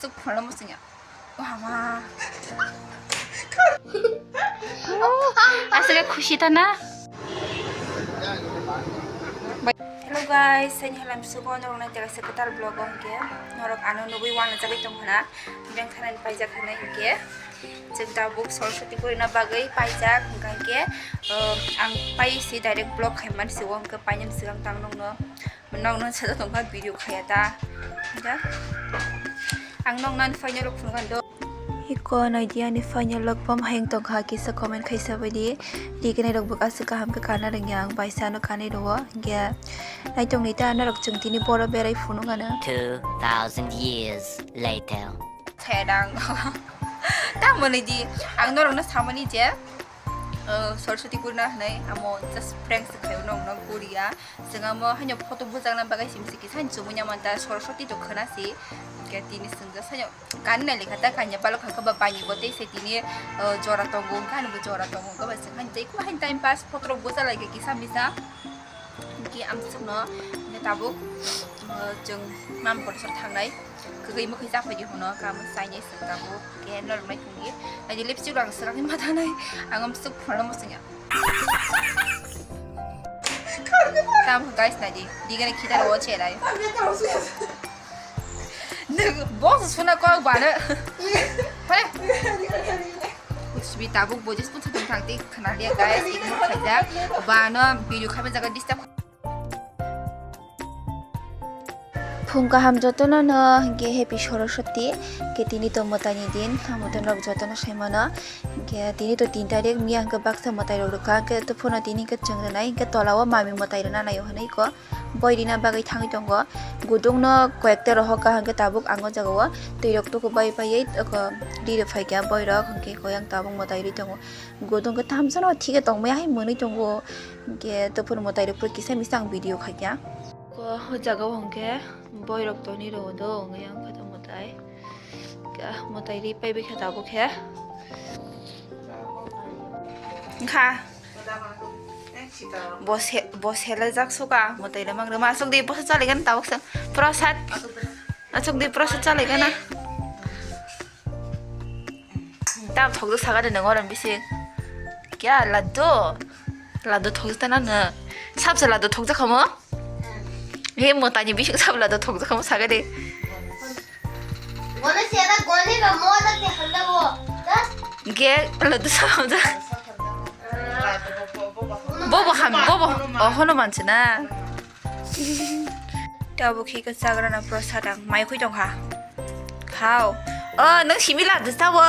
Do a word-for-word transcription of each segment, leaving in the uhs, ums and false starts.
Chuk phano muchungya. Wah, wah. Aswk khe khusi ta na? Hello guys, saini halam sugo norok nai tega se kwtal vlog o hwnkhe norok ano nugwi wana jagwi tong hana. Beng thanani paijak hwnwi hwnkhe chwng tabuk Saraswati purina bagwi paijak hwnkha hwnkhe, um, ang pai se direct vlog khai man se o hwnkhe painani swkang tang nokno. Nokno sajak tongkha video khaya ta. Hingkha ang nokno ani final rok phunukha do. Iko naidi ani final rok bom hayung tongkha kisa comment khaisa baidi. Rignai rok bo aswk kaham khe kana rwngya ang baisa ano kanwi rwo. Hingkhe naitongni ta norok chwng tini boro berai phunukano. Two thousand years later. Thedang. Tamoni di ang norokno samani je. Uh, Saraswati purina hwnwi amo just prank se khaio nokno guriya. Chwng amo haino photo bujakna bagwi simi se kisa chumui ya manta Saraswati to khwna si. Hingkhe tini chwng just haino kani nai lekha ta kanya balok kha ba bani bo tei se tini, uh, jora tongo hwnkha ani bo jora tongo hwnkha ba chwng haino tei ko haino time pass photo rok bujalai khe kisa misa. Hingke amsukno hingke tabuk, uh, chwng mam kotor thangnai kwgwi mwkhwi chaphai di hwnno kamo chainai chwng tabuk ke norok nai thungwi. Aidi lipstick rang swrangwi ma thanai ang amsuk phano muchungya. Tamo guys naidi digana khitar o cherai. Nwng boss suna kok bana. Hore. Kuchbi tabuk bojis pun thang thang ti khna dia guys, ignore khaijak. Bano video khaima jaga disturb. Phung kaham jotono no hingke happy Saraswati, ke tini to mwtaini din, amo to norok jotono sai mano. Hingke tini to tin tarik, miya hingke baksa mwtai rok rwkha, hingke to phano tini hingke chwng rwnai, hingke tola o mami mwtai rwna naio hinui ko. Boi rina bagwi thangwi tongo. Gudungno koyekta rohor kaham khe tabuk ang o jaga o twi rok tuku bai paiwi ri rw phaikha boi rok, hwnkhe koi ang tabuk mwtai rwi tongo. Gudung khe thamsano thike tongmaya hai mwnwi tongo, hwnkhe topor mwtai rok phuru kisa misa ang video khaikha. O jaga o hwnkhe boi rok tonwi rw do wngwi ang khe mwtai, mwtai ri paibai khe tabuk khe. Wngkha. Bo se, bo selajak suka, mwtai le mang rwma. Aswk di bosa chalaigana tabuk se. Prosad. Aswk di prosad chalaigana. Tam thokjak saka de nang oran bisi. Kya laddu? Laddu thokjak ta nang. Sabse laddu thokjak khamo? He mwtai ni bising sab laddu thokjak khamo saka de. Goni sera goni ba mo da te handa wo. Ge laddu saka da. Bobo ham, bobo. Oh, Hanuman se na. Tabuk hi ka chagra na prosad ang mai khui tong kha. Khao. Oh, nang simi laddu sa wo.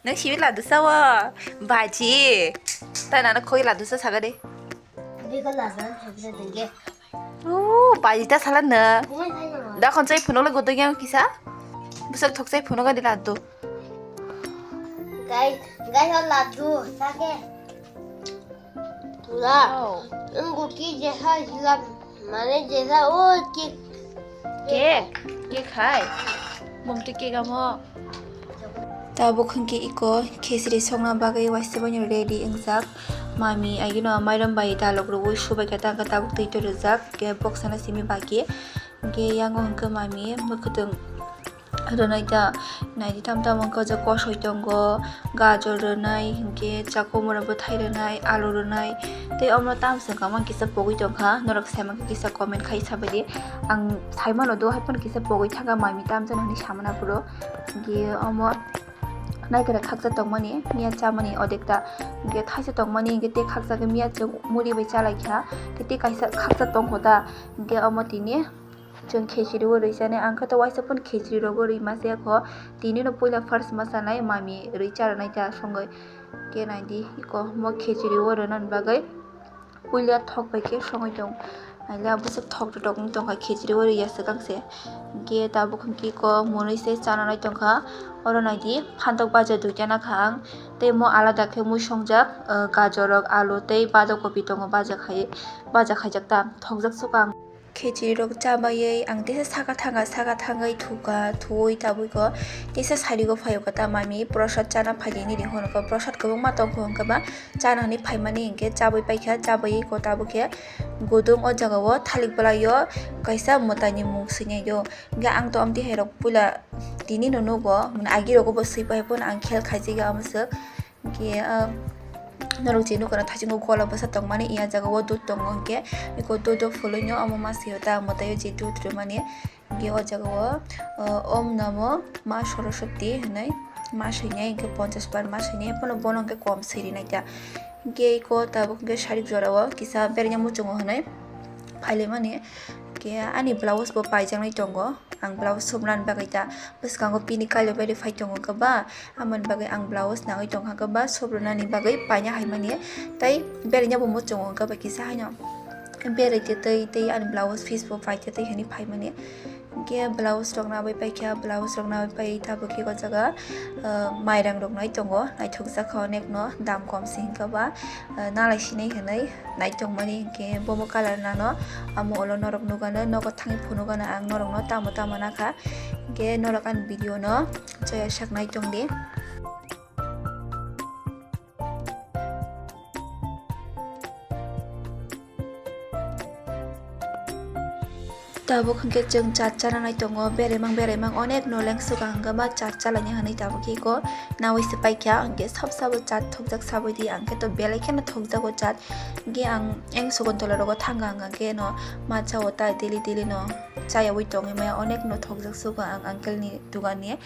Nang simi laddu sa wo. Baji. Ta nana khoi laddu sa saga de. Biko laddu sa saga de. Uh, baji ta sala na. Da khon chai phunuk le godo yang kisa. Busak thok chai phunuk adi laddu. Guys, guys, o laddu, sake. Pura. Wow. Ang guti jesa hilam, mane jesa o cake. Cake, cake hai. Bumti cake amo. Tabuk hwnkhe iko khesri songna bagwi waisa baino ready wngjak. Mami agino mairum bai dalok rwui subai kha tangkha tabuk twi to rwjak. Khe boksana simi baki. Hwnkhe yango hwnkhe mami mwkhwtwng rwnai ta naidi tam tam wngkha je kosoi tongo, gajor rwnai, hwnkhe chakomora bwthai rwnai, alu rwnai, tei omo tam se wngkha mang kisa pogwi tongkha, norok sai mankha kisa comment khai sabaidi. Ang sai mano do hai phano kisa pogwi thangkha mami tam jani hinwi samani aphuru. Hwnkhe omo naikara khaksa tongmani, miya chamani odekta, hwnkhe thaisa tongmani, hwnkhe tei khaksa khe miya chwng muri bai chalaikha, hwnkhe tei kaisa khaksa tongkho ta, hwnkhe omo tini. Chwng khichiri o rwi chanai, ang khe to waisa phano khichiri rogo rwi ma se kho. Tini no puila first ma chanai, mami rwi cha rwnai ta songwi. Khe nai di, iko mo khichiri o rwna ni bagwi puila thok bai khe songwi tong. Naile abo se thok totok wng tong kha khichiri o rwi ya swkang se. Khe tabuk hwn khe iko mwnwi se chana nai tong kha. Oro nai di, phantok baja duita na kha ang. Tei mo alada khe mui songjak, ah, gajor rok, alu tei badok kopi tongo baja khai, baja khaijak ta thokjak swkang. Khichiri rok chabaiwi ang teisa saka thanga, saka thangwi thuka, thuwi tabwi ko teisa sari go phaio ka ta mami prosad chana phaidi nini hono ko prosad kwbangma tongkho hwnkhe ba chana hinwi phaimani hinkhe chabwi paikha, chabwi ko tabuk khe gudung o jaga o thalik bwlaio kaisa mwtaini mung swinai do. Hinkhe ang to amtwi hai rok puila tini no nugo, mane agi rogo bo swi pai phano ang khel khaijak ya omo swk. Hinkhe, ah, norok je nukha na thaichungo gola bwsa tongmani, iya jaga o dud tongo hinkhe, eko dud o phulwi no omo ma swi o ta mwtai o je dud rwmani. Hinkhe o jaga o, ah, Om Namo Ma Saraswati hinwi ma swinai, hinkhe ponchash bar ma swinai, phano bono hinkhe kom swi rinai ta. Hinkhe eko tabuk hinkhe sarik jora o kisa berajak muchungo hinwi phailaimani. Hinkhe ani blouse bo paijaknai tongo, ang blouse subnani bagwi ta bwskango bini kailabari phai tongo hinkhe ba. Aboni bagwi ang blouse nangwi tongkha khe ba sobrwnani bagwi paina hai mani tei beraina bo muchungo wngkha ba kisa haino berai tei tei ani blouse piece bo pai tei tei hinwi phai mani. Hinkhe blouse rok nabai paikha, blouse rok nabai pai tabuk khe o jaga, ah, mairang rok nai tongo, naithokjak kha onek no, dam kom se hinkhe ba, ah, nalai sinai hinwi nai tongmani. Hinkhe bomo colour nano, amo ulo norok nukgano, nogo thangwi phunukgano ang norokno tamo tamo nakha. Hinkhe norok ani video no. Chaya saknai tongdi. Tabuk hinkhe chwng chat chananai tongo, beraimang beraimang onek no lengsuk ang hinkhe ma chat chalaina hinwi tabuk khe eko nawi se paikha, hinkhe sab sabo chat thokjak sabwi di, ang khe to belai kheno thokjago chat, hinkhe ang eng sugon tola rogo thangkha, ang khe no ma chao ta daily daily no chayawi tongwi maya, onek no thokjak sugo ang uncle ni dogan ni.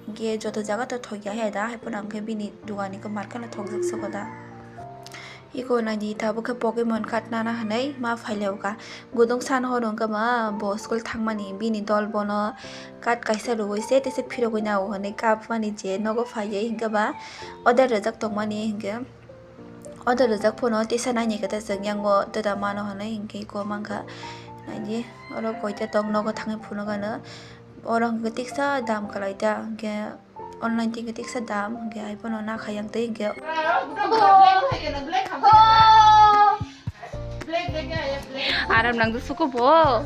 Hinkhe joto jaga to thokya hai da, hai phano hinkhe bini dogan ni market no thokjak sugo da. Eko naidi tabuk khe Pokemon card nana hinwi ma phailaiwkha. Gudung san horo hinkhe ma bo school thangmani bini dol bono card kaisa rwui se tei se phirogwi nao hinwi kapmani je nogo phaiwi hinkhe ba order rwjak tongmani hinkhe. Order rwjak phano tesa naini khe ta chwng yango twda mano hinwi hinkhe eko mankha. Naidi oro koita tong nogo thangwi phunukgano. Oro hinkhe tiksa dam kwlai ta hinkhe online twi hinkhe tiksa dam hinkhe hai phano nakha yang twi hinkhe. Aram nangdo suko bo.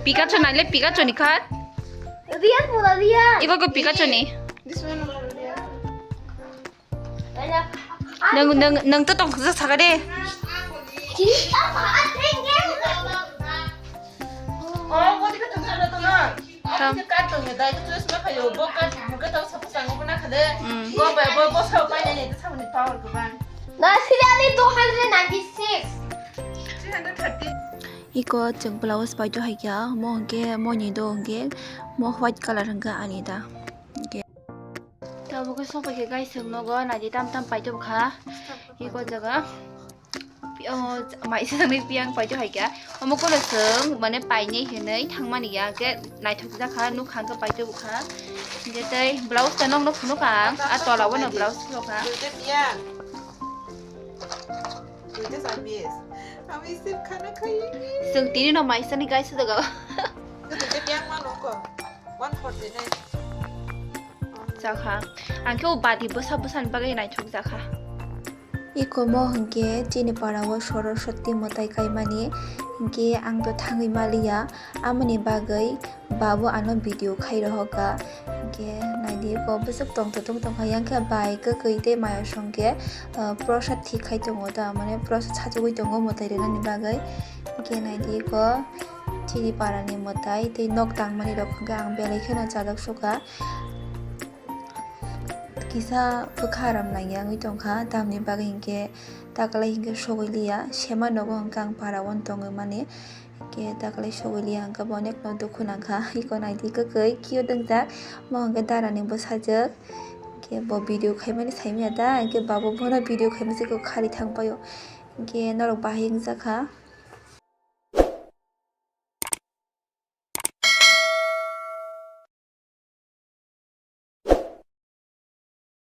Pikachu naile Pikachu ni khat. Real pura real. Iko ko Pikachu ni. This one over there. Nang nang nang to tong sa saka de. Oh, mo di ka tong sa na to na. Tam. Ka tong ya dai to sa ka yo bo ka mo ka to sa sa ngo na ka de. Mm. Bo ba bo bo sa pa ni ni sa ni power ko ban. Na sila ni two hundred ninety-six. Three hundred thirty. Iko chwng blouse paito hai kya mo hwnkhe mo ni do hwnkhe mo white colour hwnkhe ani da. Tabuk khe sokphaikhe guys, chwng nogo naidi tam tam paitobkha. Eko jaga. Pi-, o, maisa nangni piyang paito haikha. Omo kono chwng mane painai hinwi thangmani ya, khe naithokjakha, nukha hwnkhe paitobkha. Hinkhe tei blouse ta nokno phunukha ang, a tola o no blouse phunukha. Duita piyang. Duita sabis. Ami sip khana khayi. Chwng tini no maisa ni guys jaga. Duita piyang ma nokho. One forty nine. Jakha. Ang khe o badi bwsa bwsa ni bagwi naithok jakha. Ikomo hwnkhe chini para o Saraswati mwtai kaimani, hwnkhe ang to thangwi maliya, amoni bagwi babo ano video khai rohokha. Hwnkhe naidi iko bwswk tongthok tongthok hai, yang khe bai kwkwi tei mayasong khe, ah, prosad thik khai tongo ta, mane prosad sachugwi tongo mwtai rwnani bagwi. Hwnkhe naidi iko. Chini parani mwtai tei nok tangmani rok hwnkhe ang belai kheno chajak sukha. Kisa bwkha ram nangya wngwi tongkha, tamni bagwi hinkhe taklai hinkhe sogwi liya, sema nogo hwnkhe ang para o tongwi mani, hinkhe taklai sogwi liya hwnkhe bo onekno dukhu nangkha. Iko naidi kwkwi cute wngjak, mo hwnkhe darani bwsajwk, hinkhe bo video khaimani saimanya da, hinkhe babo bono video khaimani se khari thangpaio, hinkhe norok bahai wngjakha.